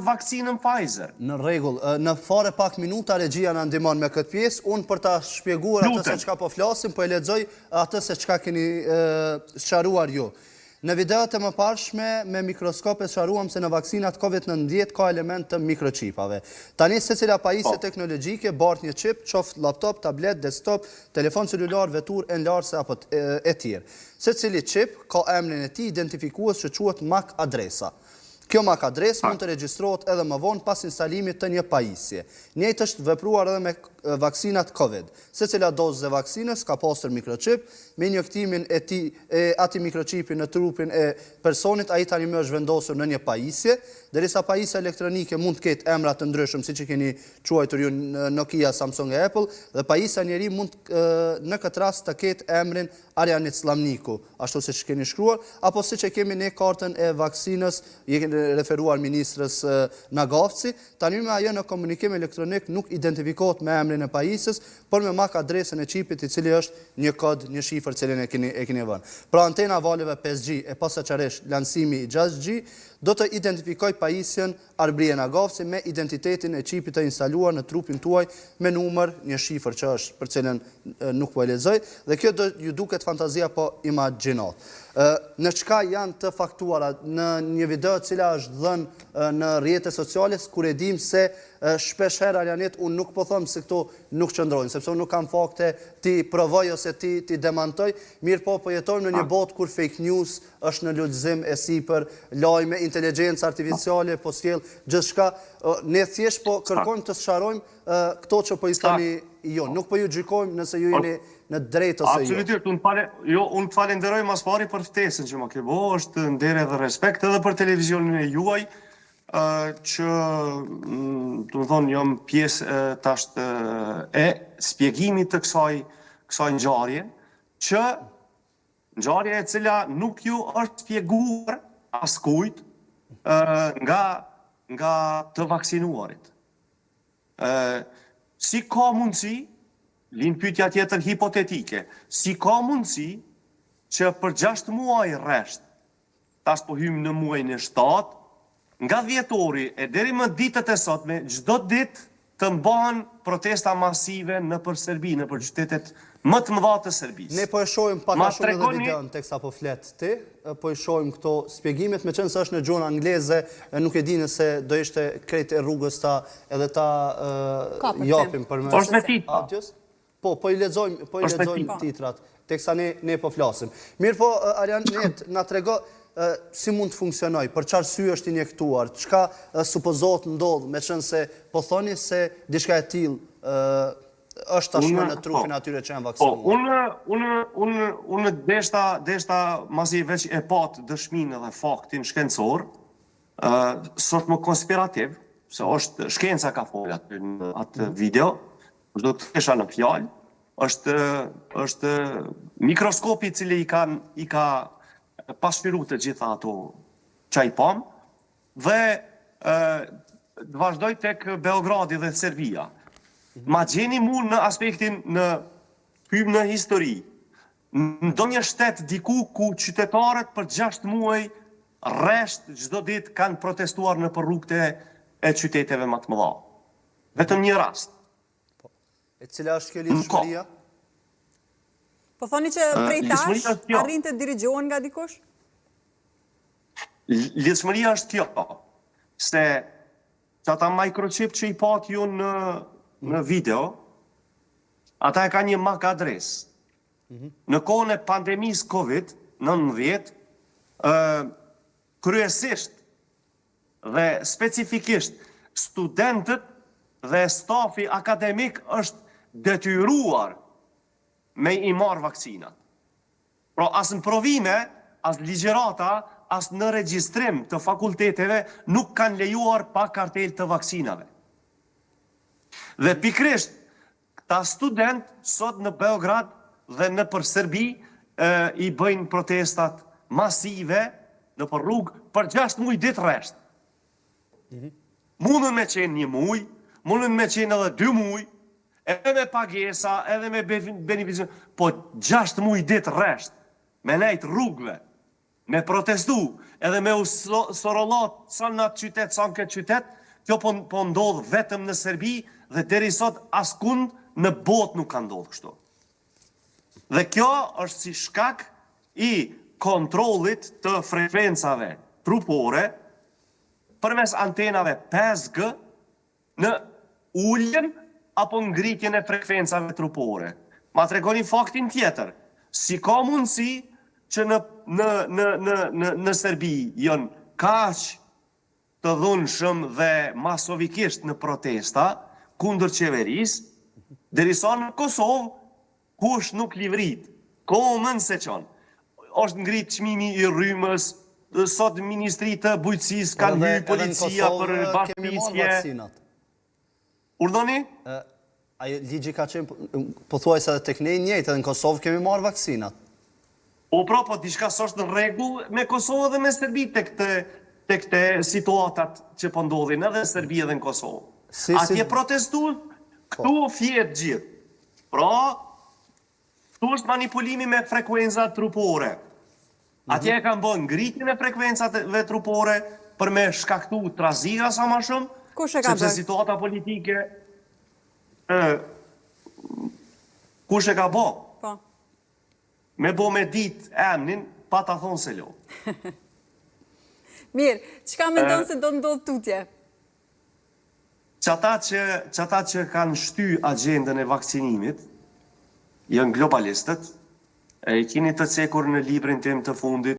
vaksinën Pfizer. Në rregull, në fare pak minuta regjia na ndihmon me këtë pjesë, unë për ta shpjeguar atë se çka po flasim, po e lexoj atë se çka keni sqaruar ju. Në videot e mëparshme me mikroskop e sqaruam se në vaksinat Covid 19 ka element të mikroçipave. Tani secila pajisje po. teknologjike bart një çip, qoftë laptop, tablet, desktop, telefon celular, veturë, enëlarëse apo e tjerë. Secili çip ka emrin e tij identifikues që quhet MAC adresa. Kjo MAC adresë mund të regjistrohet edhe më vonë pas instalimit të një pajisje. Njëjtë është vepruar edhe me vaksinat Covid. Secila dozë e vaksinës ka pasur mikroçip, me injektimin e tij e atij mikroçipi në trupin e personit ai tani më është vendosur në një pajisje, derisa pajisja elektronike mund të ketë emra të ndryshëm siç e keni quajtur ju Nokia, Samsung e Apple dhe pajisja njeri mund në këtë rast të ketë emrin Arianit Sllamniku, ashtu siç keni shkruar, apo siç e kemi ne kartën e vaksinës, i keni referuar ministres Nagavci, tanimë ajo në komunikim elektronik nuk identifikohet me emrin e pajisjes, por me MAC adresën e çipit i cili është një kod, një shifër cilin e keni e keni vënë. Pra antena e valëve 5G e posaçërisht lansimi i 6G do të identifikojë pajisjen Arbrie Nagavci me identitetin e çipit të instaluar në trupin tuaj me numër, një shifër që është për cilën nuk po e lexoj, dhe kjo do ju duket fantazi apo imagjinatë. Në çka janë të faktuara në një video e cila është dhënë në rrjete sociale, kur e dimë se shpesh herë Arianit unë nuk po them se këto nuk qëndrojnë, sepse unë nuk kam fakte t'i provoj ose t'i t'i demantoj, mirëpo po jetojmë në një botë kur fake news është në lulëzim e sipër, lajme, inteligjenca artificiale po sjell gjithçka, ne thjesht po kërkojmë të sqarojmë këto që po i thoni ju, nuk po ju gjykojmë nëse ju jeni në drejtë ose jo. Absolutisht, unë fale, jo, unë të falenderoj ma s'pari për ftesën që ma ke bo, është nder edhe respekt edhe për televizionin e juaj, që domethonë jam pjesë tash e spjegimit të kësaj kësaj ngjarje që Ngjarje e cila nuk ju është spjeguar askujt nga nga të vaksinuarit. Si ka mundësi, lind pyetja tjetër hipotetike, si ka mundësi që për 6 muaj rresht Tash po hyjmë në muajin e shtatë, nga dhjetori e deri më ditët e sotme, çdo ditë të mbahen protesta masive nëpër Serbi, nëpër qytetet më të mëdha të Serbisë. Ne po e shohim pak a shumë edhe videon teksa po flet ti, po i shohim këto spjegimet, meqenëse është në gjuhën angleze, nuk e di nëse do ishte krejt e rrugës ta edhe ta japim përmes audios. Po, po i lexojmë, po i lexojmë titrat, teksa ne ne po flasim. Mirëpo, Arianit, na trego si mund të funksionojë, për çfarë arsye është injektuar, çka supozohet ndodh, meqenëse po thoni se diçka e tillë është tashmë në trupin e atyre që janë vaksinuar. Po, unë unë unë unë deshta deshta masi veç e patë dëshminë dhe faktin shkencor, ë sot më konspirativ, se është shkenca ka folë aty në atë mhm. video, Do të thesha në fjalë, është është mikroskopi i cili i ka i ka pasqyru të gjitha ato që i pam dhe ë të vazhdoj tek Beogradi dhe Serbia. Ma gjeni mu në aspektin në hyjmë në histori. Në ndonjë shtet diku ku qytetarët për 6 muaj rresht çdo ditë kanë protestuar nëpër rrugët e qyteteve më të mëdha. Vetëm një rast. Po. E cila është kjo lidhshmëria? Po thoni që prej tash arrin të dirigjohen nga dikush? Lidhshmëria është kjo, se që ata microchip që i patë ju në, në video, ata e ka një MAC adresë. Mhm. Në kohën e pandemisë COVID-19, kryesisht Dhe specifikisht studentët dhe stafi akademik është detyruar me i marrë vaksinat. Pra as në provime, as në ligjërata, as në regjistrim të fakulteteve nuk kanë lejuar pa kartelë të vaksinave. Dhe pikërisht Këta studentë sot në Beograd dhe nëpër Serbi i bëjnë protestat masive nëpër rrugë për 6 muaj ditë rresht. Mhm. Mundën me qenë një muj, mundën me qenë edhe dy muj, edhe me pagesa, edhe me beneficion, po 6 muaj ditë rresht, me nejtë rrugëve. Me protestu edhe me u sorollat sa në atë qytet, sa në këtë qytet, kjo po, po ndodh vetëm në Serbi dhe deri sot askund në botë nuk ka ndodhë kështu. Dhe kjo është si shkak i kontrollit të frekuencave trupore përmes antenave 5G në uljen apo ngritjen e frekvencave trupore. Ma tregoni faktin tjetër, si ka mundësi që në në në në në në Serbi janë kaq të dhunshëm dhe masovikisht në protesta kundër qeverisë, derisa në Kosovë Kush nuk livrit, komën s'e çon. Është ngrit çmimi i rrymës, sot në Ministri të Bujqësisë kanë hy policia për bastisje. Urdhoni? Ai ligji ka qenë pothuajse edhe tek ne i njëjtë, edhe në Kosovë kemi marrë vaksinat. Po pra, po diçka s'është në rregull me Kosovë dhe me Serbi tek te tek te situatat që po ndodhin edhe në Serbi edhe në Kosovë. Atje protestues, këtu fjet gjithë. Pra, këtu është manipulimi me frekuencat trupore. Atje e kanë bërë ngritjen e frekuencave trupore për me shkaktu trazira sa ma shumë, Kush e ka sepse bërë? situata politike ë kush e ka bo? Po. Me bo me dit emnin, pa ta thonë s'e lo. Mirë, çka mendon se do të ndodhë tutje? Qata që qata që kanë shty agjendën e vaksinimit janë globalistët, e i kini të cekur në librin tim të fundit.